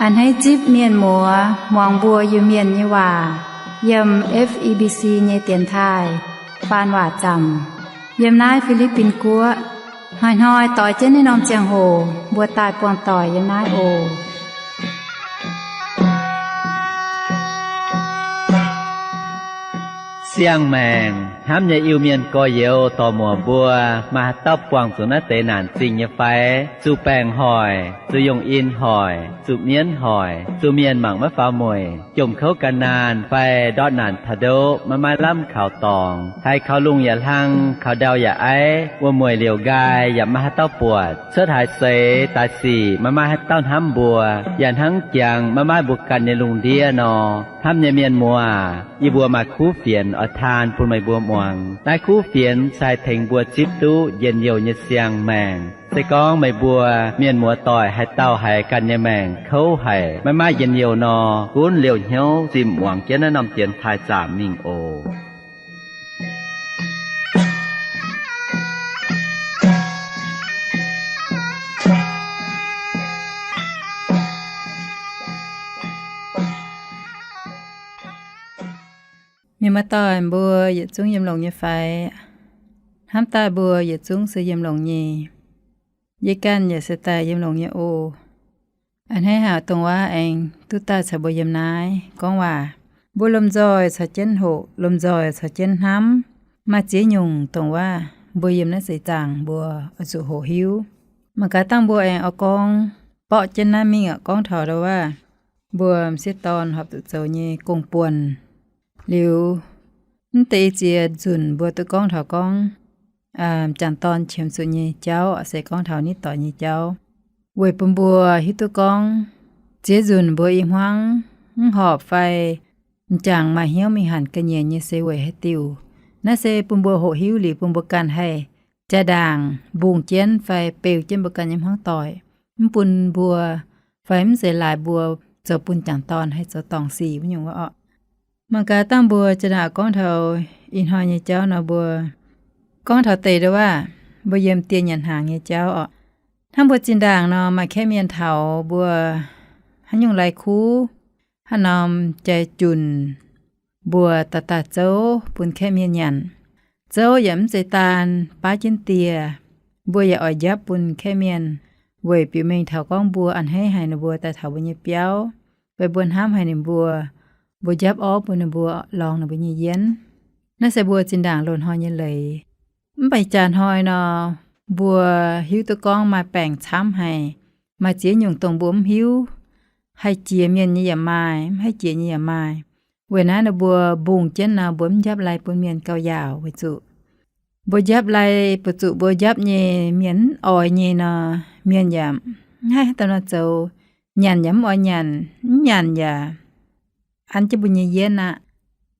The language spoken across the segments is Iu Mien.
A'hneiv zipv mienh muoz muangx mbuo Iu-Mienh nyei waac yiem F E B C nyei dienx taaih faan waac zaamc yiem naaiv Fi^li^bin Guoqv. Hnoi-hnoi doix jienv naaiv norm ziangh hoc mbuo daaih buangh doic yiem naaiv oc. Siang-maengc hnamv nyei Iu-Mienh gorx-youz dorc-muoc mbuo, maaih haaix dauh buangh zuqc naaiv deix naanc zingh nyei fai? Zuqc baengc hoic, zuqc yongh in hoic, zuqc mienv hoic, zuqc mienh mangc maiv faaux mueic, jomc kouv gan naanh fai ndortv naanc taux ndoqv maiv maaih lamh kaux dorngx, haiz kaux lungh yaac hlang, kaux ndau yaac aiv, wuom-mueic liouc nqaai yaac maiv maaih haaix dauh buatc, cuotv haaix seix daaih sic maiv maaih haaix dauh hnamv mbuo, yaac hnangv jangx maiv maaih mbuo ganh nyei lungh ndiev nor, hnamv nyei mienh muoz, yie mbuo maaih kuv fienx oix taan bun meih mbuo muangx. Naaiv kuv fienx se haih tengx mbuo zipv duqv njien-youh nyei siang-maengc. Se gorngv meih mbuo mienh muoz-doic haaix dauh haiz ganh nyei maengc kouv haic, maiv maaih njien-youh nor, gunv liouh hnyouv zimh muangx jienv naaiv norm dienx taaih zaamc mingh oc. Mienh muoz-doic mbuo yietc zungv yiem longx nyei fai? Hnamv daaih mbuo yietc zungv se yiem longx nyei. Yie ganh yaac se daaih yiem longx nyei oc. A'hneiv haaix dongh waac aengx duqv daaih caux mbuo yiem naaiv gorngv waac. Mbuo lomh nzoih caux jienv hoqc, lomh nzoih caux jienv hnamv. Maaih ziex nyungc dongh waac mbuo yiem naaiv seix zaangc mbuo oix zuqc hoqc hiuv. Mangc gaax dangh mbuo aengx oix gorngv borqv jienv naaiv mingh aqv, gorngv taux ndau waac mbuo m'sieqv dorn horpc zuqc zoux nyei gong-buonc. Liuz, mv deix i ziex nzunc mbuo duqv gorngv taux gorngv m'jangc dorn qiemx zuqc nyei jauv, se gorngv taux nitv doic nyei jauv, weic bun mbuo hiuv duqv gorngv ziex nzunc mbuo i hmuangv mv horpc fai m'jangc maaih hnyouv mingh hanc ga'nyiec nyei se weic haaix diuc. Naaiv se bun mbuo hoqc hiuv liuz bun mbuo ganh haih jaa-ndaangc mbungh jienv fai beu jienv mbuo ganh nyei hmuangv doic, mv bun mbuo fai mv zeiz laaix mbuo zoux bun m'jangc dorn haih zoux dorngc sic wuov nyungc wuov orqc. Mangc gaax dangh mbuo jaa ndaangc gorngv taux ih hnoi nyei jauv nor, mbuo gorngv taux deix ndau waac mbuo yiem dieh nyanc hnaangx nyei jauv orqc. Hnangv mbuo zinh ndaangc nor maaih kaeqv mienh taux mbuo haaix nyungc lai kuv, haaix norm jai junc, mbuo daaih daaih zouv bun kaeqv mienh nyanc. Zouv yaac mv zeiz daan baav jienv dieh, mbuo yaac oix njapv bun kaeqv mienh, weic biux mengh taux gorngv mbuo a'hneiv haic ninh mbuo daaih taux mbuo nyei biauv, fai mbuo hnamv haic ninh mbuo, mbuo njapv orv bun ninh mbuo lorngx ninh mbuo nyei yienv. Naaiv se mbuo zinh ndaangc loz-hnoi nyei leiz. Mv baac jaax hnoi nor, mbuo hiuv duqv gorngv maaih baengc camv haic, maaih ziex nyungc dongh mbuo mv hiuv, haih jiex mienh nyei yaac maaih, mv haih jiex nyei yaac maaih. Weic naaiv nor mbuo mbungh jienv nor mbuo mv njapv lai bun mienh gauh yaauc weic zuqc mbuo njapv lai, buoz zuqc mbuo njapv nyei mienh mv oix nyei nor, mienh yaac mv haih haaix dauh nor zoux. Nyanc yaac mv oix nyanc, mv nyanc yaac an jienv mbuo nyei yienv aqv.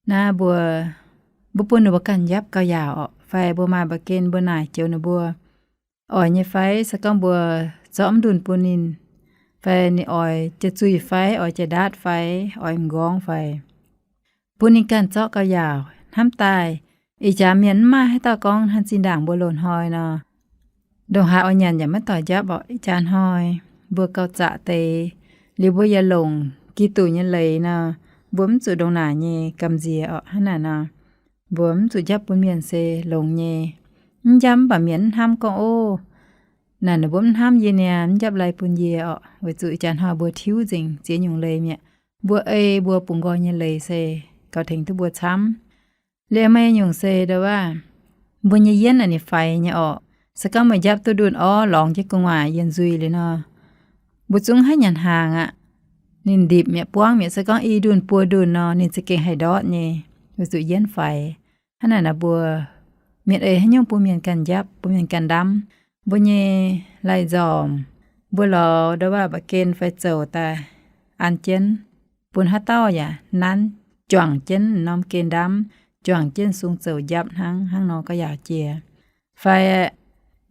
Naaiv mbuo, mbuo bun ninh mbuo ganh njapv gauh yaauc orqc, fai mbuo maaih mba'gen mbuo naaic joux ninh mbuo oix nyei fai, se gorngv mbuo zorqv mv ndunh bun ninh, fai ninh oix jiex zuih fai, oix jiex ndaatv fai, oix m'nqorngv fai, bun ninh ganh zorqv gauh yaauc. Hnamv daaih ih jaax mienh mv maaih haaix dauh gorngv hnangv zinh ndaangc mbuo loz-hnoi nor, ndongc haaix oix nyanc yaac maiv doix njapv orqc. Ih jaax hnoi mbuo gauh zaqc deix, liuz mbuo yaac longc Giduc nyei leiz nor, mbuo mv zuqc ndongc naaic nyei gamh nziex orqc. Hnangv naaic nor, mbuo mv zuqc njapv bun mienh se longx nyei. Mv njapv mv baac mienh mv hnamv gorngv, ov, naaic ninh mbuo mv hnamv yie niaa, mv njapv lai bun yie orqc. Weic zuqc ih jaax hnoi mbuo tiuv nzengc ziex nyungc leiz mi'aqv. Mbuo ei mbuo bungx nqoi nyei leiz se gauh tengx duqv mbuo camv. Liuz maaih nyungc se ndau waac, mbuo nyei yienv naaic ninh faix nyei orqc. Se gorngv meih njapv duqv ndunh orv lorngx jienv gu'nguaaic yienh nzuih liuz nor, mbuo zungv haiv nyanc hnaangx aqv. Ninh ndipc mi'aqv, buangv mi'aqv. Se gorngv i ndunh buo ndunh nor, ninh za'gengh haih ndortv nyei, weic zuqc yienv faix. Hnangv naaic nor mbuo mienh ei haaix nyungc bun mienh ganh njapv, bun mienh ganh ndamv. Mbuo nyei lai-nzormc, mbuo lorz ndau waac mba'gen fai zouc daaih an jienv, bun haaix dauh yaac nanv, juangc jienv norm gen ndamv, juangc jienv sung zouc njapv hnangv, hnangv nor gauh yaauc jiex. Fai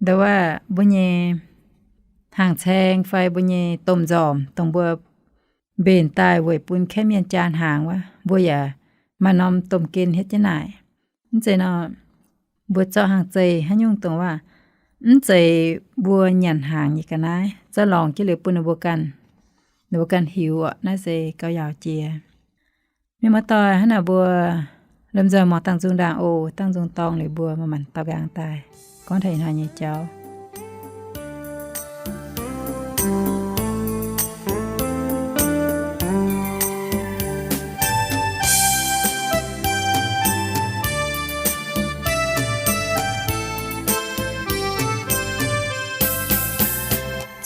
ndau waac mbuo nyei hnaangx-caeng fai mbuo nyei domh nzormc dongh mbuo mbenc daaih weic bun kaeqv mienh jaa hnaangx wuov, mbuo yaac maaih norm domh gen hietv jienv naaic. Mv zeiz nor, mbuo zorqv hnaangx-zeih haaix nyungc dongh waac, mv zeiz mbuo nyanc hnaangx nyei ga'naaiv, zorqv lorngx jienv liuz bun ninh mbuo ganh. ninh mbuo ganh hiuv orqc. Naaiv se gauh yaauc jiex. Mienh muoz-doic, hnangv naaic mbuo lomh nzoih muangx dangh nzung ndaangc oc. Dangh nzung dorngx liuz mbuo maaih maanc daux nqaang daaih gorngv taux ih hnoi nyei jauv.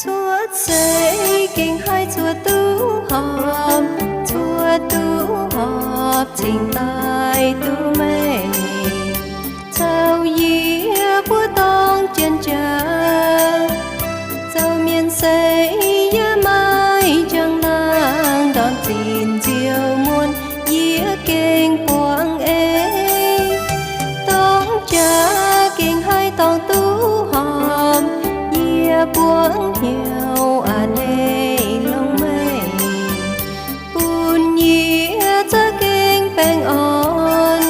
Cuotv seix gengh haih cuotv duqv horpc, cuotv duqv horpc cingx daaih duqv meih. Zoux yie mbuo dorng jienv jaax, zoux mienh seix yaac maaih njang-laangc ndorm zinh nziouv muonc yie gengh buangv ei. Dorng jaax gengh haih dorng duqv horpc, yie buangv hnyouv a'hneiv longc meih, bun yie za'gengh baengh orn,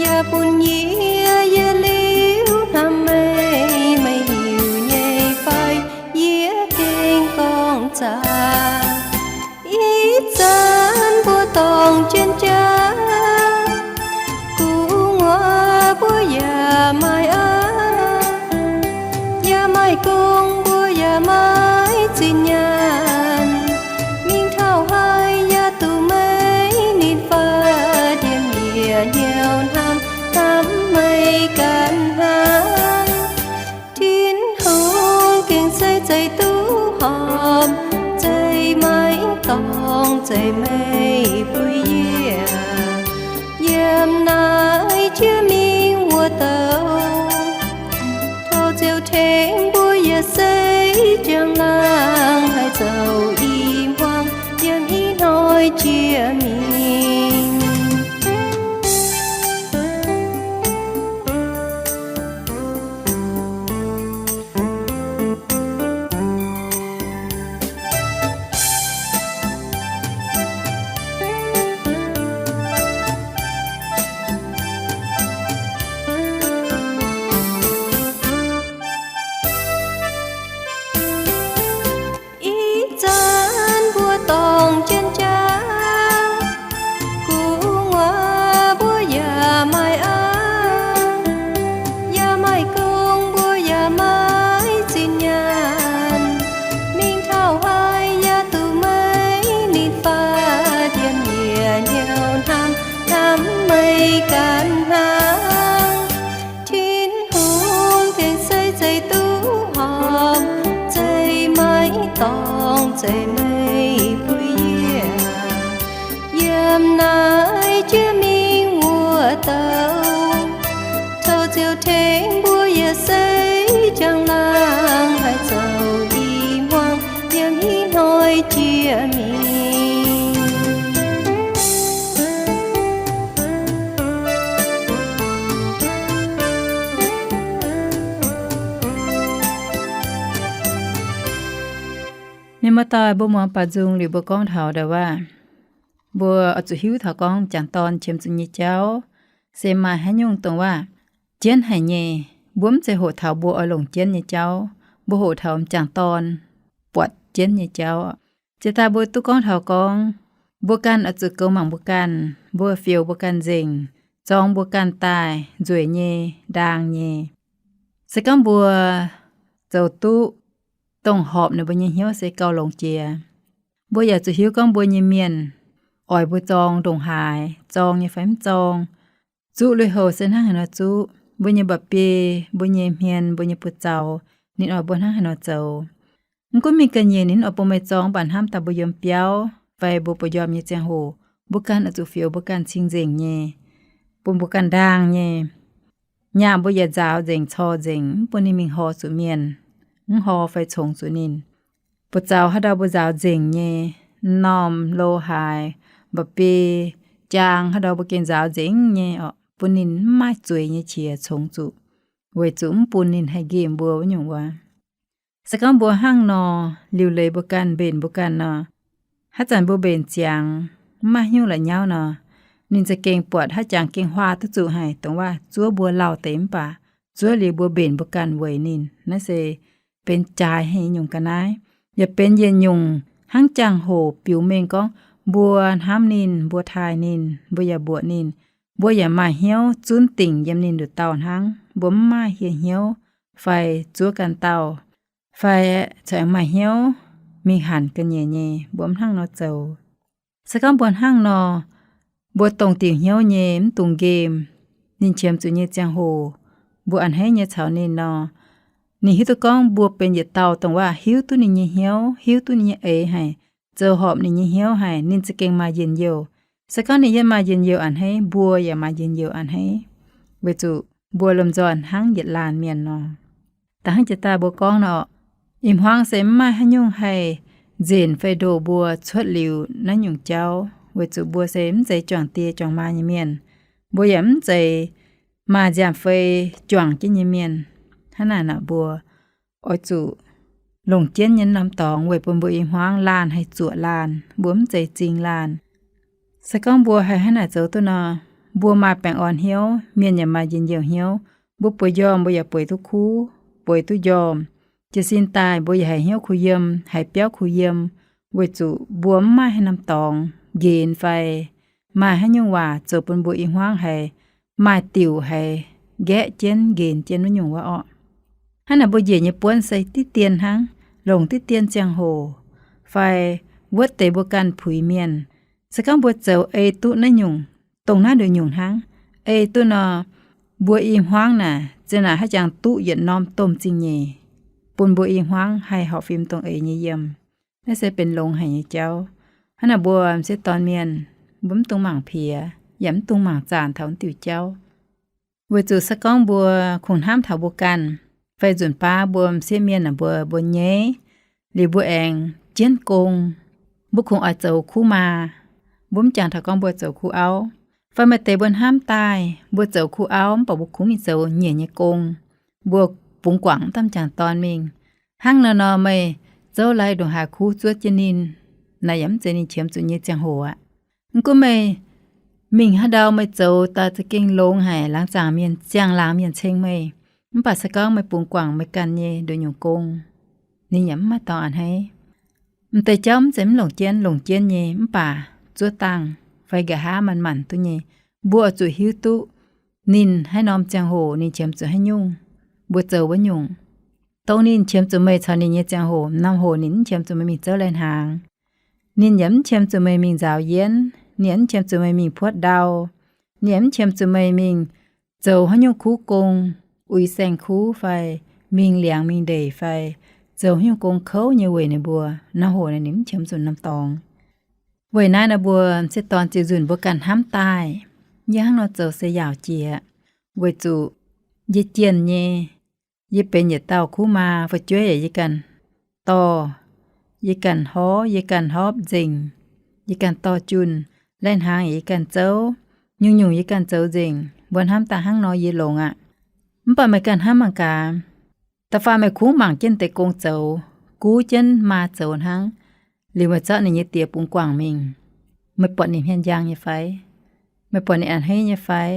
yaac bun yie yietc liuz hnamv meih. Meih hiuv nyei fai? Yie gengh gorngv zaqc. Ih zanc mbuo dorng jienv jaax, gu'nguaaz mbuo yaac maaih aqv, yaac maaih gong, mbuo yaac maiv zinh nyaanh. Mingh taux haaix yaac duqv meih, ninh faah diemv yie hnyouv hnamv, hnamv meih ganh hnangv. Tin-Hungh gengh se zeiz duqv horpc, zeiz maiv dorngx, zeiz meih buix yie. Yiem naaiv jiex mingh wuov douc, taux ziouc tengx mbuo yietc seix njang-laangc haih zoux i hmuangx yiem ih hnoi jiex mingh. Ih zanc mbuo dorng jienv jaax, gu'nguaaz mbuo yaac maaih aqv, yaac maaih gong, mbuo yaac maiv zinh nyaanh. Mingh taux haaix yaac duqv meih, ninh faah diemv yie hnyouv hnamv, hnamv meih ganh hnangv. Tin-Hungh gengh se zeiz duqv horpc, zeiz maiv dorngx, zeiz meih buix yie. Yiem naaiv jiex mingh wuov douc, taux ziouc tengx mbuo yietc seix njang-laangc haih zoux i hmuangx yiem ih hnoi jiex mingh. Mienh muoz-doic, mbuo muangx baac nzung liuz mbuo gorngv taux ndau waac, mbuo oix zuqc hiuv taux gorngv m'jangc dorn qiemx zuqc nyei jauv se maaih haaix nyungc dongh waac jienv haic nyei. Mbuo mv zeiz hoqc taux mbuo oix longc jienv nyei jauv, mbuo hoqc taux m'jangc dorn buatc jienv nyei jauv. Jiex daaih mbuo duqv gorngv taux gorngv mbuo ganh oix zuqc goux mangc mbuo ganh, mbuo fioux mbuo ganh nzengc, zorng mbuo ganh daaih nzueic nyei, ndaang nyei. Se gorngv mbuo zoux duqv, dongh horpc ninh mbuo nyei hnyouv se gauh longx jiex. Mbuo yaac zuqc hiuv gorngv mbuo nyei mienh oix mbuo zorng ndongc haaix, zorng nyei fai mv zorng. Zuqv lui-houx se hnangv haaix nor zuqv, mbuo nyei mba'biei, mbuo nyei hmien, mbuo nyei buoz-zaux, ninh oix mbuo hnangv haaix nor zoux. Mv gunv mingh ga'nyiec ninh oix bun meih zorng mv baac hnamv daaih mbuo yiem biauv fai mbuo buoz-njormh nyei ziangh hoc, mbuo ganh oix zuqc fioux mbuo ganh cing-nzengc nyei, bun mbuo ganh ndaang nyei. Nyaah mbuo yaac nzaaux nzengc, cor nzengc, mv bun ninh mingh hor zuqc mienh, mv hor fai congx zuqc ninh. Buoz-zaux haaix ndau mbuo nzaaux nzengc nyei, m'normh lo haaix, mba'biei, jaang haaix ndau mbuo gengh nzaaux nzengc nyei orqc, bun ninh mv maaih zueiz nyei qiex congx zuqc, weic zuqc mv bun ninh haih nqemh mbuo wuov nyungc wuov. Se gorngv mbuo hnangv nor liuc leiz mbuo ganh, mbenc mbuo ganh nor, haaix zanc mbuo mbenc ziangx, mv maaih hnyouv la'nyauv nor, ninh za'gengh buatc haaix jangx gengh huaah duqv zuqc haic, dongh waac zuov mbuo lauh deix mv baac zuov liuz mbuo mbenc mbuo ganh weic ninh. Naaiv se benx jaaix haic nyungc ga'naaiv, yaac benx yietc nyungc Hnangv jangx-hoc biux mengh gorngv mbuo hnamv ninh, mbuo taaih ninh, mbuo yaac mbuoqc ninh, mbuo yaac maaih hnyouv zunv dingc yiem ninh nduqc dauh hnangv. Mbuo mv maaih hieh hnyouv fai zuov ganh dauh, fai aengx maaih hnyouv mingh hanc ga'nyiec nyei, mbuo mv hnangv nor zoux. Se gorngv mbuo hnangv nor, mbuo dongh diuc hnyouv nyei, mv dungx nqemh. Ninh qiemx zuqc nyei ziangh hoc, mbuo a'hneiv nyei caux ninh nor, ninh hiuv duqv gorngv mbuo benx yietc dauh dongh waac hiuv duqv ninh nyei hnyouv, hiuv duqv ninh nyei eix haic, zoux horpc ninh nyei hnyouv haic, ninh za'gengh maaih njien-youh. Se gorngv ninh yiem maaih njien-youh a'hneiv, mbuo yaac maaih njien-youh a'hneiv, weic zuqc mbuo lomh nzoih hnangv yietc laanh mienh nor. Da'hnangv jiex daaih mbuo gorngv nor, ih hmuangx se mv maaih haaix nyungc haih nzenc fai ndoh mbuo cuotv liuz naaiv nyungc jauv, weic zuqc mbuo se mv zeiz juangc die juangc maa nyei mienh. Mbuo yaac mv zeiz maaih nziaamv-fei juangc jienv nyei mienh. Hnangv naaic nor mbuo oix zuqc longc jienv nyei norm dorngx weic bun mbuo ih hmuangx laanh haih zuoqc laanh, mbuo mv zeiz zingh laanh. Se gorngv mbuo haih hnangv naaic zoux duqv nor, mbuo maaih baengh orn hnyouv, mienh yaac maaih njien-youh hnyouv. Mbuo bueix njormh mbuo yaac bueix duqv kuv, bueix duqv njormh. Jiez sin daaih mbuo yaac haiz hnyouv kuh yiem, haiz biauv kuh yiem, weic zuqc mbuo mv maaih haaix norm dorngx nqenx fai maaih haaix nyungc waac zoux bun mbuo ih hmuangx haiz maaih diuc haiz nqaeqv jienv nqenx jienv wuov nyungc wuov orqc. Hnangv naaic mbuo njiec nyei buonv se diqv dien hnangv, longc diqv dien ziangh hoc fai wuotv deix mbuo ganh puix mienh. Se gorngv mbuo zoux ei duqv naaiv nyungc, dongh naaiv nduqc nyungc hnangv, ei duqv nor, mbuo i hmuangv naaic zinh naaic haaix jangx duqv yietc norm domh zingh nyeic, bun mbuo i hmuangv haih horpc fim dongh eix nyei yiem. Naaiv se benx longx haic nyei jauv. Hnangv naaic mbuo m'sieqv dorn mienh, mbuo mv dungx mangc piex, yaac mv dungx mangc zaanc taux diuh jauv. Weic zuqc se gorngv mbuo kungx hnamv taux mbuo ganh, fai nzunc baav mbuo m'sieqv mienh naaic mbuo, mbuo nyeiv, liuz mbuo aengx jienv gong, mbuo kungx oix zoux kuv maa, mbuo mv jangx taux gorngv mbuo zoux kuv auv. Fai maaih deix mbuo hnamv daaih mbuo zoux kuv auv mv baac mbuo kungx mingh zoux nyiec nyei gong, mbuo bungx guangc mv damh jangc dorn mingh. Hnangv nor nor meih zouv lai ndongc haaix kuv zuov jienv ninh, naaic yaac mv zeiz ninh qiemx zuqc nyei ziangh hoc aqv. Mv gunv meih mingh haaix ndau meih zoux daaih za'gengh longx haic, laangz zaangc mienh ziangh laangz mienh ceng meih, mv baac se gorngv meih bungx guangc meih ganh nyei nduqc nyungc gong, ninh yaac mv maaih dorngx a'hneiv. M'deix jauv mv zeiz mv longc jienv, longc jienv nyei, mv baac zuov dangh fai nqa'haav manc-manc duqv nyei. Mbuo oix zuqc hiuv duqv ninh haaix norm ziangh hoc ninh qiemx zuqc haaix nyungc, mbuo zoux wuov nyungc. Dongh ninh qiemx zuqc meih caux ninh nyei ziangh hoc, norm hoc ninh mv qiemx zuqc meih mingh zouv lai-hnaangx. Ninh yaac mv qiemx zuqc meih mingh nzaaux yienv, ninh yaac mv qiemx zuqc meih mingh puotv ndau, ninh yaac mv qiemx zuqc meih mingh zoux haaix nyungc kuv gong, uix saeng-kuv fai mingh liangx mingh ndeic fai zoux haaix nyungc gong kouv nyei weic ninh mbuo, norm hoc ninh mv qiemx zuqc norm dorngx. Weic naaiv nor mbuo m'sieqv dorn ziux nzunc mbuo ganh hnamv daaih, yie hnangv nor zoux se yaauc jiex, weic zuqc yie jienh nyei, yie benx yietc dauh kuv maa fu'jueiv yaac yie ganh dorh, yie ganh horv, yie ganh horpc nzengc, yie ganh dorh junh, lai-hnaangx yaac yie ganh zouv, nyungc-nyungc yie ganh zoux nzengc. Mbuo hnamv daaih hnangv nor yie longx aqv. Mv baac meih ganh hnamv mangc gaax, da'faanh meih kungx mangc jienv deix gong zoux, guv jienv maa zoux hnangv, liuz meih zorqv ninh nyei diex bungx guangc mingh, meih buatc ninh hmien njang nyei fai? Meih buatc ninh a'hneiv nyei fai?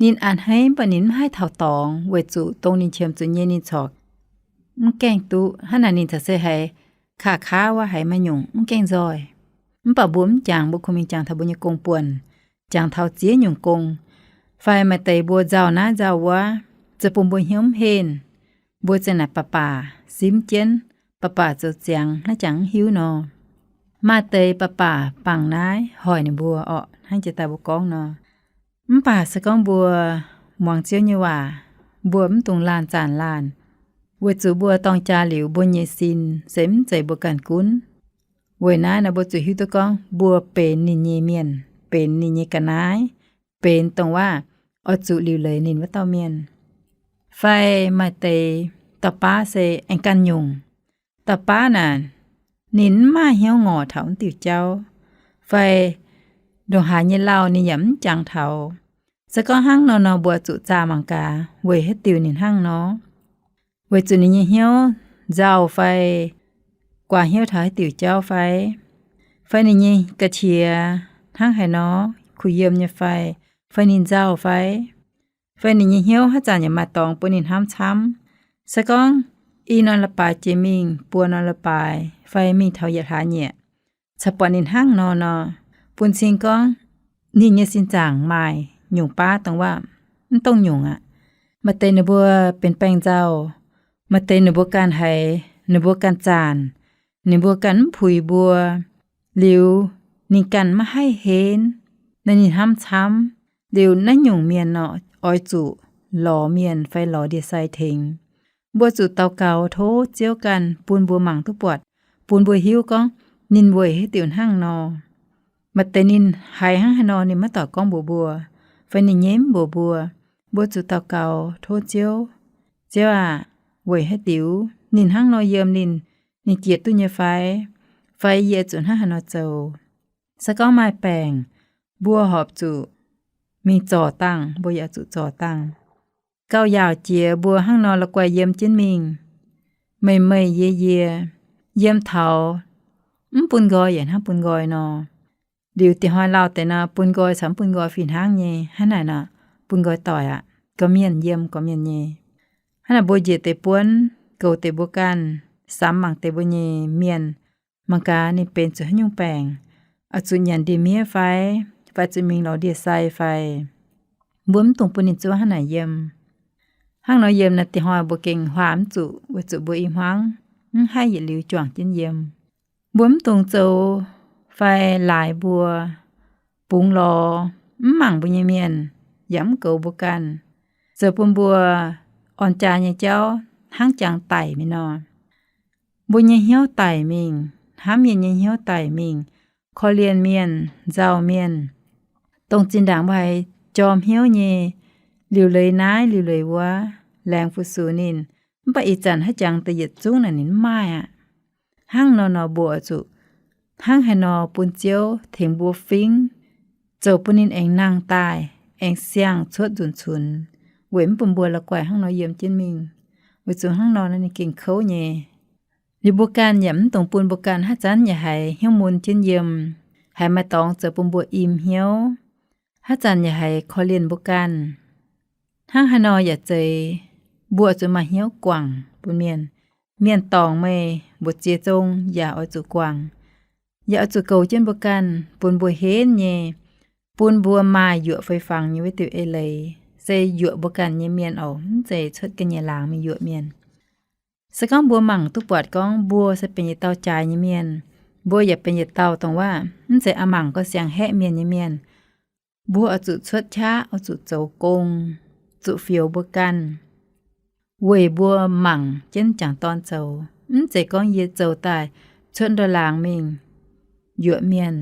Ninh a'hneiv mv baac ninh mv haih taux dorngx, weic zuqc dongh ninh qiemx zuqc nyei ninh corc mv gaengh duqv. Hnangv naaic ninh corc se haiz kaav-kaav wuov, haiz maaih nyungc mv gaengh nzoih. Mv baac mbuo mv jangx, mbuo kungx mingh jangx taux mbuo nyei gong-buonc, jangx taux ziex nyungc gong, fai maaih deix mbuo nzauh naaiv nzauh wuov, zoux bun mbuo hnyouv mv henh. Mbuo za'naaic baac baac simv jienv, baac baac zoux ziangx hnangv jangx mv hiuv nor. Maaih deix baac baac bangc naaiv hoic ninh mbuo orqc, hnangv jiex daaih mbuo gorngv nor. Mv baac se gorngv mbuo muangx Ziouv nyei waac, mbuo mv dungx laanh zaanc laanh, weic zuqc mbuo dorng jaa liuz mbuo nyei sin se mv zeiz mbuo ganh gunv. Weic naaiv nor mbuo zuqc hiuv duqv gorngv mbuo benx ninh nyei mienh, benx ninh nyei ga'naaiv, benx dongh waac oix zuqc liuc leiz ninh wuov dauh mienh. Fai maaih deix dauh baav se aengx ganh nyungc. Dauh baav naaic, ninh mv maaih hnyouv ngorc taux mv diuh jauv, fai ndongc haaix nyei lauh ninh yaac mv jangx taux. Se gorngv hnangv nor nor mbuo zuqc zaah mangc gaax weic haaix diuc ninh hnangv nor. Weic zuqc ninh nyei hnyouv nzauh fai guaax hnyouv taux haaix diuc jauv fai? Fai ninh nyei ga'qiex hnangv haaix nor, kuh yiem nyei fai? Fai ninh nzauh fai? Fai ninh nyei hnyouv haaix zanc yaac maaih dorngx bun ninh hnamv camv? Se gorngv i norm leiz-baaix jiex mingh buo norm leiz-baaix fai mingh taux yietc hlaax nyieqc, caux buatc ninh hnangv nor nor, bun cing gorngv ninh nyei sin zaangc maaih nyungc baav dongh waac mv dongh nyungc aqv. Maaih deix ninh mbuo benx baengc nzauh, maaih deix ninh mbuo ganh haiz ninh mbuo ganh zanc, ninh mbuo ganh mv puix mbuo, liuz ninh ganh maiv haih henv, naaiv ninh hnamv camv, liuz naaiv nyungc mienh nor, oix zuqc lorz mienh fai lorz ndie-sai tengx. Mbuo zuqc daux gaux tov Ziouv ganh bun mbuo mangc duqv buatc, bun mbuo hiuv gorngv ninh weic haaix diuc hnangv nor. Maaih deix ninh haiz hnangv haaix nor ninh maiv doic gorngv mbuox mbuo, fai ninh nyei mv mbuox mbuo. Mbuo zuqc daux gaux tov Ziouv, Ziouv aah, weic haaix diuc ninh hnangv nor yiem ninh, ninh jiex duqv nyei fai, fai yie zuqc hnangv haaix nor zoux. Se gorngv maaih baengc, mbuo horpc zuqc mingh zorc dangh, mbuo yaac zuqc zorc dangh. Gauh yaauc jiex mbuo hnangv nor la'guaih yiem jienv mingh, meih meih yie yie, yiem taux mv bun nqoi yaac hnangv bun nqoi nor. Liuz diex hnoi lauh deix nor, bun nqoi caux mv bun nqoi fih hnangv nyei. Hnangv naaic nor, bun nqoi doic aqv, gorqv-mienh yiem gorqv-mienh nyei. Hnangv naaic mbuo njiec deix buonv, goux deix mbuo ganh, samx mangc deix mbuo nyei mienh, mangc gaax ninh benx zuqc haaix nyungc baengc, oix zuqc nyanc ndie-miev fai, fai zuqc mingh lorz ndie-sai fai. Mbuo mv dungx bun ninh zuov hnangv naaic yiem. Hnangv nor yiem naaic diex hnoi mbuo gengh huaax mv zuqc, weic zuqc mbuo i hmuangv mv haih yietc liuz juangc jienv yiem. Mbuo mv dungx zoux fai laaix mbuo, bungx lorz mv mangc mbuo nyei mienh, yaac mv goux mbuo ganh, zoux bun mbuo orn jaa nyei jauv hnangv jangx daic mingh nor. Mbuo nyei hnyouv daic mingh, hnamv mienh nyei hnyouv daic mingh, korv-lienh mienh, nzauh mienh, dongh zinh ndaangc mbuo haiz jorm hnyouv nyei, liuc leiz naaiv liuc leiz wuov, laengz fu-sux ninh, mv baac ih zanc haaix jangx deix yietc zungv naaic ninh mv maaih aqv. Hnangv nor nor mbuo oix zuqc hnangv haaix nor bun Ziouv tengx mbuo fingv, zoux bun ninh aengx nangh daaih, aengx siang-cuotv nzunc cunx, weic mv bun mbuo la'guaih hnangv nor yiem jienv mingh. Weic zuqc hnangv nor ninh gengh kouv nyei. Liuz mbuo ganh yaac mv dungx bun mbuo ganh haaix zanc yaac haiz hnyouv mun jienv yiem, haiz maaih dorngx zoux bun mbuo im hnyouv, haaix zanc yaac haiz korv-lienh mbuo ganh. Hnangv haaix nor yaac zeiz, mbuo oix zuqc maaih hnyouv guangc bun mienh. Mienh dorngc meih mbu'ziex zong yaac oix zuqc guangc, yaac oix zuqc goux jienv mbuo ganh, bun mbuo henv nyei, bun mbuo maaih yuoqc fei fangx nyei wuov diuc eix leiz, se yuoqc mbuo ganh nyei mienh oc, mv zeiz cuotv ga'nyiec laangz mingh yuoqc mienh. Se gorngv mbuo mangc duqv buatc gorngv mbuo se benx yietc dauh jaaix nyei mienh, mbuo yaac benx yietc dauh dongh waac mv zeiz a'mangc gauh siang-haeqv mienh nyei mienh, mbuo oix zuqc cuotv qaqv, oix zuqc zoux gong, zuqc fioux mbuo ganh, weic mbuo mangc jienv jangc dorn zoux. Mv zeiz gorngv yie zoux daaih cuotv ndortv laangz mingh yuoqc mienh,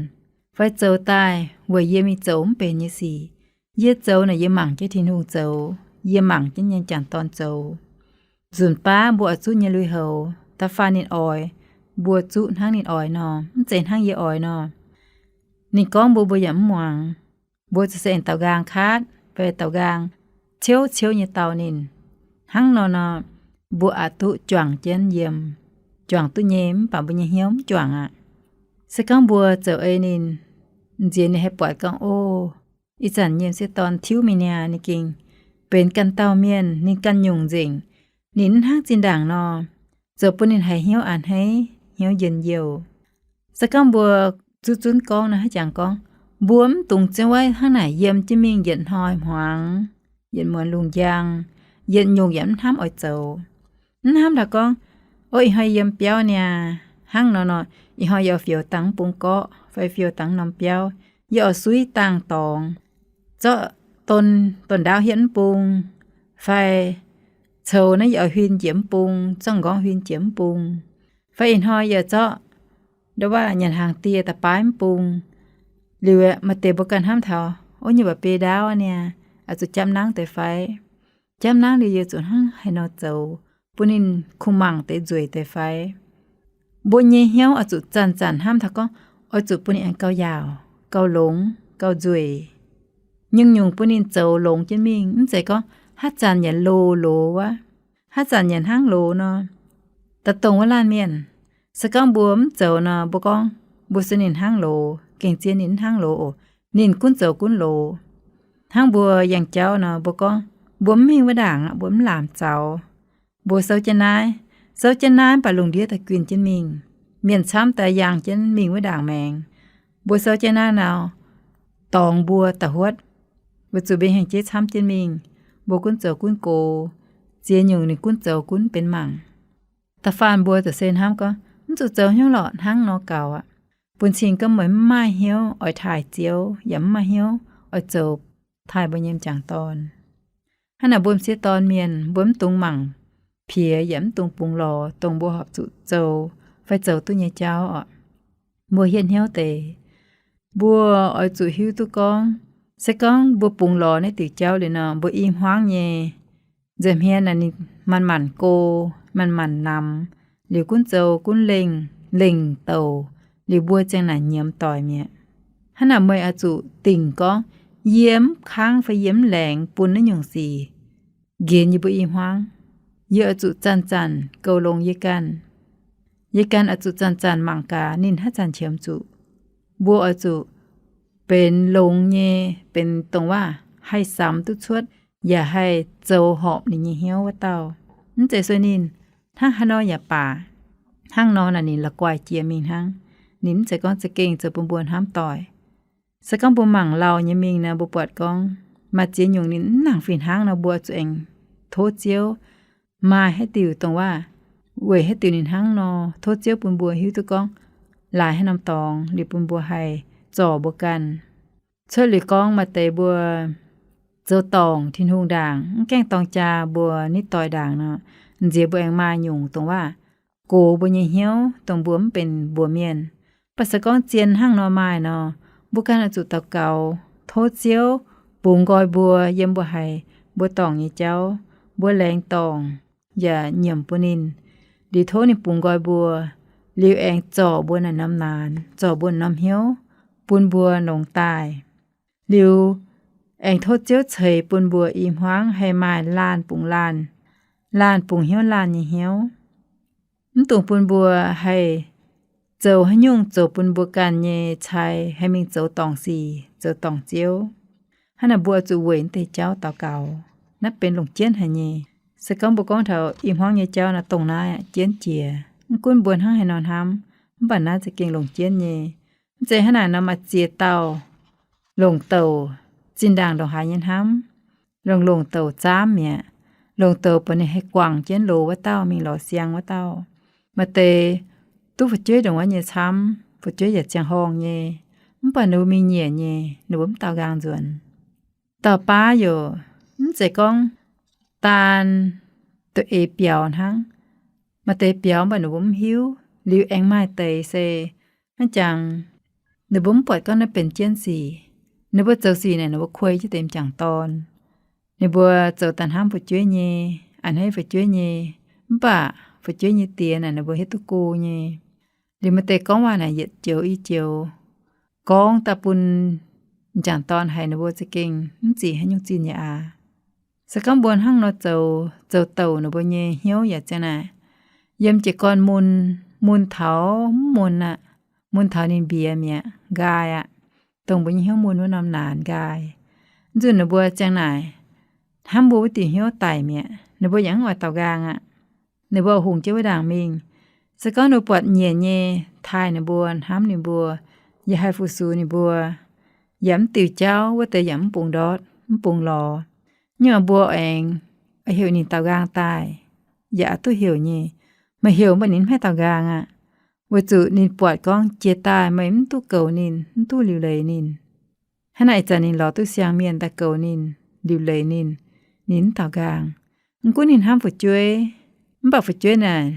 fai zoux daaih weic yie mingh zoux mv benx nyei sic. Yie zoux naaic yie mangc jienv Tin-Hungh zoux, yie mangc jienv nyei jangc dorn zoux. Nzunc baav mbuo oix zuqc nyei lui-houx da'faanh ninh oix, mbuo zuqc hnangv ninh oix nor, mv zeiz hnangv yie oix nor. Ninh gorngv mbuo, mbuo yaac mv muangx. Mbuo zuqc se aengx daaux nqaang kaatv fai daaux nqaang ciouv ciouv nyei dau ninh. Hnangv nor nor, mbuo aqc duqv juangc jienv yiem. Juangc duqv nyei mv baac mbuo nyei hnyouv mv juangc aqv. Se gorngv mbuo zoux ei ninh, nziex ninh haih buatc gorngv, o, ih zanc nyei m'sieqv dorn tiuv mingh niaa, ninh gengh benx ganh dauh mienh, ninh ganh nyungc nzengc. Ninh mv hnangv zinh ndaangc nor, zoux bun ninh haiz hnyouv a'hneiv, hnyouv njien-youh. Se gorngv mbuo zuqc zunv gorngv nor, haaix jangx gorngv, mbuo mv dungx zien wuov hnangv naaic yiem jienv mingh yietc hnoi hmuangx, yietc muonz lungh njang, yietc nyungc yaac mv hnamv oix zoux. Mv hnamv taux gorngv, o, ih hnoi yiem biauv niaa, hnangv nor nor, ih hnoi yie oix fioux dangh mv bung gorqv fai fioux dangh norm biauv, yie oix suiv dangh dorngx, zorqv don, don ndaauv hietv mv bung, fai coux naaiv yie oix huin njiec mv bung, zorqv m'nqorngv huin njiec mv bung, fai ih hnoi yie zorqv ndo waac nyanc hnaangx dieh da'baav mv bung. Liuz maaih deix mbuo ganh hnamv taux, o, nyei mba'biei ndaauv niaa, oix zuqc japv nangv deix fai? Japv nangv liuz yie zuqc hnangv haaix nor zoux, bun ninh kungx mangc deix nzueic deix fai? Mbuo nyei hnyouv oix zuqc zanc-zanc hnamv taux gorngv, oix zuqc bun ninh aengx gauh yaauc, gauh longx, gauh nzueic. Nyungc-nyungc bun ninh zoux longx jienv mingh, mv zeiz gorngv haaix zanc yaac loz-loz wuov, haaix zanc yaac hnangv loz nor. Da'dongh wuov laanh mienh, se gorngv mbuo mv zoux nor, mbuo gorngv mbuo se ninh hnangv loz, gengh zien ninh mv hnangv loz oc. Ninh gunv zoux gunv loz. Hnangv mbuo yangh jauv nor, mbuo gorngv mbuo mv mingh wuov ndaangc aqv, mbuo mv laamc zaux. Mbuo souv jienv naaiv, souv jienv naaiv mv baac lungh ndiev daaih guinh jienv mingh. mienh camv daaih yangh jienv mingh wuov ndaangc maengx. Mbuo sou jienv naaiv nor, dorngx mbuo da'huotv, weic zuqc mbuo hengx jeiv camv jienv mingh, mbuo gunv zoux gunv gox, ziex nyungc ninh gunv zoux gunv benx mangc. Da'faanh mbuo za'gengh hnamv gorngv, mv zuqc zoux hnyouv lorqc, hnangv nor gaux aqv. Bun cing gorngv meih mv maaih hnyouv oix taaih Ziouv, yaac mv maaih hnyouv oix zoux taaih mbuo nyei m'jangc dorn. Hnangv naaic mbuo m'sieqv dorn mienh, mbuo mv dungx mangc piex yaac mv dungx bungx lorz dongh mbuo horpc zuqc zoux fai zoux duqv nyei jauv oc. Mbuo hietv hnyouv deix, mbuo oix zuqc hiuv duqv gorngv, se gorngv mbuo bungx lorz naaiv diuc jauv liuz nor, mbuo i hmuangv nyei nza'hmien naaic ninh manc-manc go, manc-manc namx, liuz gunv zoux gunv lengh, lengh douc, liuz mbuo ziang naaic nyiemz doic mi'aqv. Hnangv naaic meih oix zuqc dingc gorngv, yie mv kangv fai yie mv laengz bun naaiv nyungc sic nqenx yie mbuo i hmuangv. Yie oix zuqc zanc-zanc goux longx yie ganh. Yie ganh oix zuqc zanc-zanc mangc gaax ninh haaix zanc qiemx zuqc. Mbuo oix zuqc benx longx nyei, benx dongh waac haih samx duqv cuotv yaac haih zoux horpc ninh nyei hnyouv wuov dauh. Mv zeiz sueih ninh hnangv haaix nor yaac baac, hnangv nor naaic ninh la'guaih jiex mingh hnangv. Ninh mv zeiz gorngv za'gengh zoux bun mbuo hnamv doic. Se gorngv mbuo mangc lauh nyei mingh nor, mbuo buatc gorngv maaih ziex nyungc ninh mv nangc fih hnangv nor, mbuo zuqc aengx tov Ziouv maaih haaix diuc dongh waac weic haaix diuc ninh hnangv nor, tov Ziouv bun mbuo hiuv duqv gorngv laaix haaix norm dorngx liuz bun mbuo haih zorc mbuo ganh. Cuotv liuz gorngv maaih deix mbuo zoux dorngc Tin-Hungh ndaangc, mv gaengh dorng jaa mbuo nitv doic ndaangc nor, nziex mbuo aengx maaih nyungc dongh waac gox mbuo nyei hnyouv dongh mbuo mv benx mbuox mienh. Mv baac se gorngv zien hnangv nor maaih nor, mbuo ganh oix zuqc daux gaux tov Ziouv bungx nqoi mbuo yiem mbuo haiz mbuo dorngc nyei jauv, mbuo laengz dorngc yaac nyiemc bun ninh, liuz tov ninh bungx nqoi mbuo, liuz aengx zorc mbuo naaic norm naanx, zorc mbuo norm hnyouv, bun mbuo longx daaih. Liuz aengx tov Ziouv ceix bun mbuo i hmuangv haih maaih laanh bungx laanh, laanh bungx hnyouv laanh nyei hnyouv. Mv dungx bun mbuo haih zoux haaix nyungc zoux bun mbuo ganh nyei cai haih mingh zoux dorngc sic, zoux dorngc Ziouv. Hnangv naaic mbuo zuqc weic naaiv deix jauv daux gaux. Naaiv benx longc jienv haic nyei. Se gorngv mbuo gorngv taux i hmuangv nyei jauv naaiv, dongh naaiv jienv jiex. Mv gunv mbuo hnangv haaix nor hnamv, mv baac naaiv za'gengh longc jienv nyei. Mv zeiz hnangv naaic nor maaih ziex dauh longc douc zinh ndaangc ndongc haaix nyei hnamv, longc longc douc zaamv mi'aqv. Longc douc baac ninh haih guangc jienv loz wuov dauh mingh lorz siang wuov dauh. Maaih deix duqv fu'jueiv ndongc wuov nyei camv, fu'jueiv yaac ziangh horngh nyei, mv baac ninh mbuo mingh nyiec nyei, ninh mbuo mv daaux nqaang nzuonx. Dauh baav youc mv zeiz gorngv daan da'eix biaux hnangv. Maaih deix biaux mv baac ninh mbuo mv hiuv. Liuz aengx maaih deix se hnangv jangx, ninh mbuo mv buatc gorngv naaiv benx jienv sic. Ninh mbuo zoux sic naaic ninh mbuo kuei jienv deix m'jangc dorn. Ninh mbuo zoux daaih hnamv fu'jueiv nyei, a'hneiv fu'jueiv nyei, mv baac fu'jueiv nyei diex naaic ninh mbuo hiuv duqv go nyei. Liuz maaih deix gorngv waac naaic yietc joux i joux, gorngv daaih bun m'jangc dorn haiz ninh mbuo za'gengh mv zic haaix nyungc zinh nyei aqv. Se gorngv mbuo hnangv nor zoux, zoux douc ninh mbuo nyei hnyouv yaac ziang naaic, yiem jiez gorn mun, mun taux mv mun aqv. Mun taux ninh mbiex mi'aqv, nqaai aqv. Dongh mbuo nyei hnyouv mun wuov norm naanx nqaai. Nzunc ninh mbuo ziang naaic hnamv mbuo wuov diuc hnyouv daic mi'aqv, ninh mbuo yaac mv oix daaux nqaang aqv. Ninh mbuo hungx jienv wuov ndaangc mingh. Se gorngv ninh mbuo buatc nyienc nyei taaih ninh mbuo, hnamv ninh mbuo, yaac haih fu-sux ninh mbuo, yaac mv diuc jauv, wuov deix yaac mv bungx ndortv, mv bungx lorz, nyungc mbuo aengx heuc ninh daaux nqaang daaih, yaac duqv heuc nyei. Meih heuc mv baac ninh mv haih daaux nqaang aqv. Weic zuqc ninh buatc gorngv jiex daaih meih mv duqv goux ninh, mv duqv liuc leiz ninh. Hnangv naaic ih zanc ninh lorz duqv siang-mienh daaih goux ninh, liuc leiz ninh, ninh mv daaux nqaang. Mv gunv ninh hnamv fu'jueiv, mv baac fu'jueiv naaic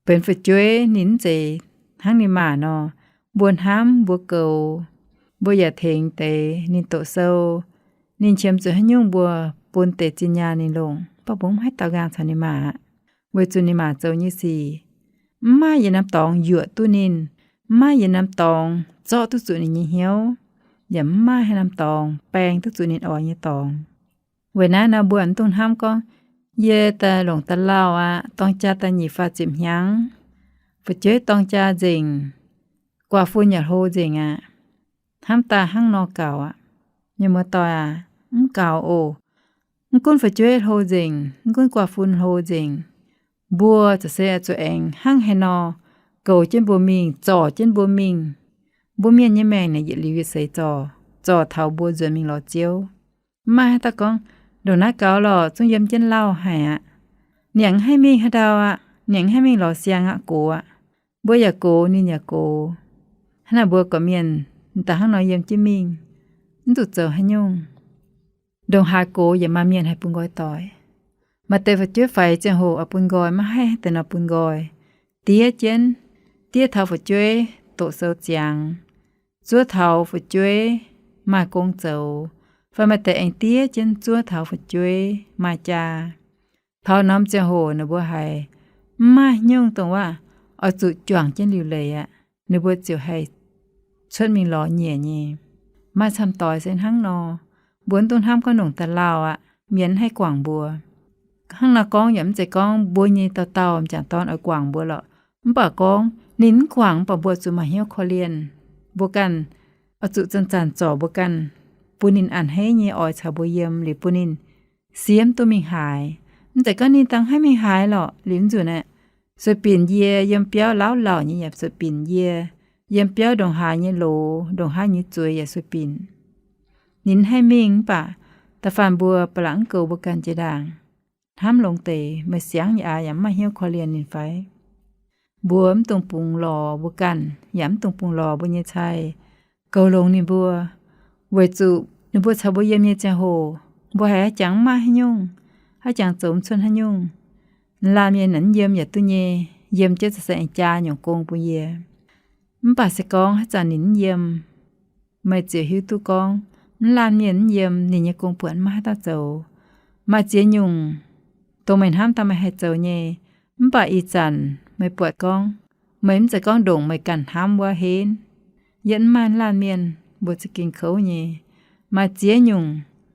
benx fu'jueiv ninh mv zeiz hnangv ninh maac nor. Mbuo hnamv, mbuo goux, mbuo yaac tengx deix ninh doqc sou. Ninh qiemx zuqc haaix nyungc mbuo bun deix zinh nyaanh ninh longc, mv baac mbuo mv haih daaux nqaang caux ninh maac aqv, weic zuqc ninh maac zoux nyei sic mv maaih yietc norm dorngx yuoqc duqv ninh, mv maaih yietc norm dorngx zorqv duqv zuqc ninh nyei hnyouv, yaac mv maaih haaix norm dorngx baeng duqv zuqc ninh oix nyei dorngx. Weic naaiv nor mbuo mv dungx hnamv gorngv, yie daaih longc daaih lauh aqv, dorng jaa daaih nyic faah ziepc hnyangx, fu'jueiv dorng jaa nzengc, guaax fun yaac hlo nzengc aqv. Hnamv daaih hnangv nor gaux aqv. Mienh muoz-doic aac, mv gaux oc. Mv gunv fu'jueiv hlo nzengc, mv gunv guaax fun hlo nzengc, mbuo za'gengh zuqc aengx hnangv haaix nor goux jienv mbuo mingh, zorc jienv mbuo mingh. Mbuo mienh nyei maengc naaic yietc liuz yietc seix zorc, zorc taux mbuo nzuonx mingh lorz Ziouv. Mv maaih haaix dauh gorngv, ndongc naaiv gaux lorqc, zungv yiem jienv lauh haic aqv. Niangx haih mingh haaix ndau aqv, niangx haih mingh lorz siang aqv, gox aqv. Mbuo yaac gox, ninh yaac gox. Hnangv naaic mbuo gorqv-mienh daaih hnangv nor yiem jienv mingh, mv zuqc zoux haaix nyungc. Ndongc haaix gox yaac maaih mienh haih bun nqoi doic. Maaih deix fu'jueiv faix ziangh hoc oix bun nqoi, maiv haih deix nor bun nqoi. Diev jienv, diev taux fu'jueiv doqc sou ziangx, zuov taux fu'jueiv maaih gong zoux, fai maaih deix aengx diev jienv zuov taux fu'jueiv maaih jaa. Taux norm ziangh hoc ninh mbuo haiz mv maaih nyungc dongh waac oix zuqc juangc jienv liuc leiz aqv, ninh mbuo ziouc haih cuotv mingh lorz nyiec nyei. Maaih camv doix se hnangv nor. Mbuo mv dungx hnamv gorngv longc daaih lauh aqv, mienh haih guangc mbuo. Hnangv nor gorngv yaac mv zeiz gorngv mbuo nyei dauh dauh m'jangc dorn oix guangc mbuo lorqc. Mv baac gorngv ninh mv guangc, mv baac mbuo zuqc maaih hnyouv korv-lienh. Mbuo ganh oix zuqc zanc-zanc zorc mbuo ganh, bun ninh a'hneiv nyei oix caux mbuo yiem, liuz bun ninh siemv duqv mingh haaix. Mv zeiz gorngv ninh dangh haih mingh haaix lorqc, liuz nzunc aeqv, sueih binc yie yiem biauv, lauv lauc nyei yaac sueih binc yie, yiem biauv ndongc haaix nyei loz, ndongc haaix nyei zueiz yaac sueih binc. Ninh haih mingh mv baac da'faanh mbuo ba'laqc mv goux mbuo ganh jiex ndaangc. Hnamv longx deix, meih siangv nyei aax yaac mv maaih hnyouv korv-lienh ninh fai? Mbuo mv dungx bungx lorz mbuo ganh, yaac mv dungx bungx lorz mbuo nyei cai goux longx ninh mbuo, weic zuqc ninh mbuo caux mbuo yiem nyei ziangh hoc, mbuo haiz haaix jangx mv maaih haaix nyungc, haaix jangx zoux mv cuotv haaix nyungc. Laanh mienh naaic mv yiem yaac duqv nyei, yiem jienv za'gengh jaa nyungc gong bun yie. Mv baac se gorngv haaix zanc ninh mv yiem, meih ziouc hiuv duqv gorngv mv laanh mienh mv yiem, ninh nyei gong buatc maiv maaih haaix dauh zoux. Maaih ziex nyungc dongh meih hnamv daaih meih haih zoux nyei, mv baac ih zanc meih buatc gorngv meih mv zeiz gorngv ndongc meih ganh hnamv wuov henv. Yietv mv maaih laanh mienh mbuo za'gengh kouv nyei. Maaih ziex nyungc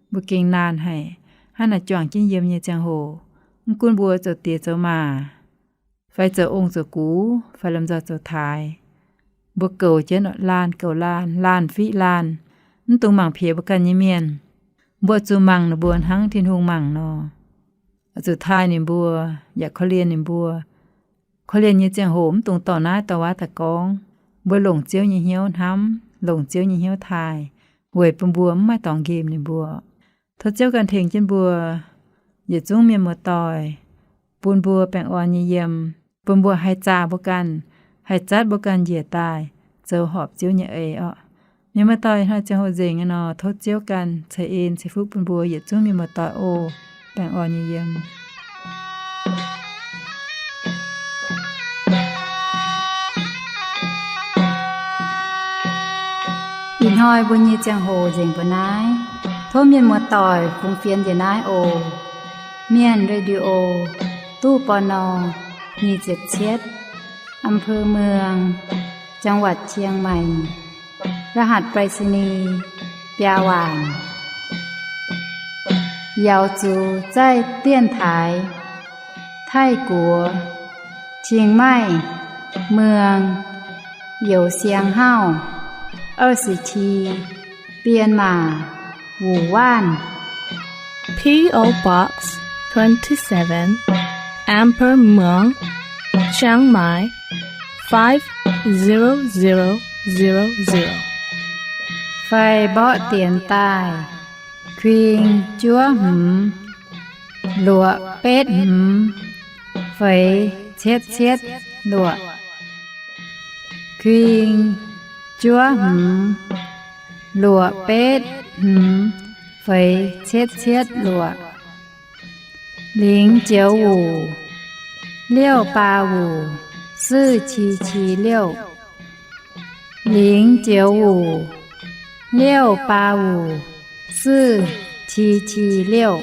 mbuo gengh naanh haic, hnangv naaic juangc jienv yiem nyei ziangh hoc, mv gunv mbuo zoux diex zoux maac, fai zoux ong zoux gux, fai lomh nzoih zoux taaix, mbuo goux jienv laanh goux laanh, laanh fiqv laanh, mv dungx mangc piex mbuo ganh nyei mienh. Mbuo zuqc mangc ninh mbuo hnangv Tin-Hungh mangc nor. Zuqc taaih ninh mbuo, yaac korv-lienh ninh mbuo. Korv-lienh nyei ziangh hoc mv dungx dorh naaiv dorh wuov daaih gorngv. Mbuo longc Ziouv nyei hnyouv hnamv, longc Ziouv nyei hnyouv taaih, weic bun mbuo mv maaih dorngx nqemh ninh mbuo. Tov Ziouv ganh tengx jienv mbuo yietc zungv mienh muoz-doic, bun mbuo baengh orn nyei yiem, bun mbuo haih zaah mbuo ganh, haih zatv mbuo ganh njiec daaih zoux horpc Ziouv nyei eix orqc. Mienh muoz-doic, hnoi ziangh hoc nzengc aqv nor, tov Ziouv ganh ceix en ceix fuqv bun mbuo yietc zungv mienh muoz-doic oc. Baengh orn nyei yiem. Ih hnoi mbuo nyei ziangh hoc nzengc mbuo naaiv. Tov mienh muoz-doic fungx fienx njiec naaiv oc. Mienh Radio, ตู้ ปณ. nyic ziepc cietv, อำเภอเมือง จังหวัดเชียงใหม่ รหัสไปรษณีย์ biaa waanc. 瑶族在电台 Taiv-Guoqv, Chiang Mai, เมือง Youz Siang Hauv, 二十七, Bienh Maac, Wuonh Waanv. P O Box twenty-seven, Amber Muang, Chiang Mai, five zero zero zero zero. Fai mborqv dienx daaih, kuing juov hmz, luoqc betv hmz, feix cietv cietv luoqc. Kuing juov hmz, luoqc betv hmz, feix cietv cietv luoqc. 零九五 六八五 四七七六. 零九五 六八五 四七七六.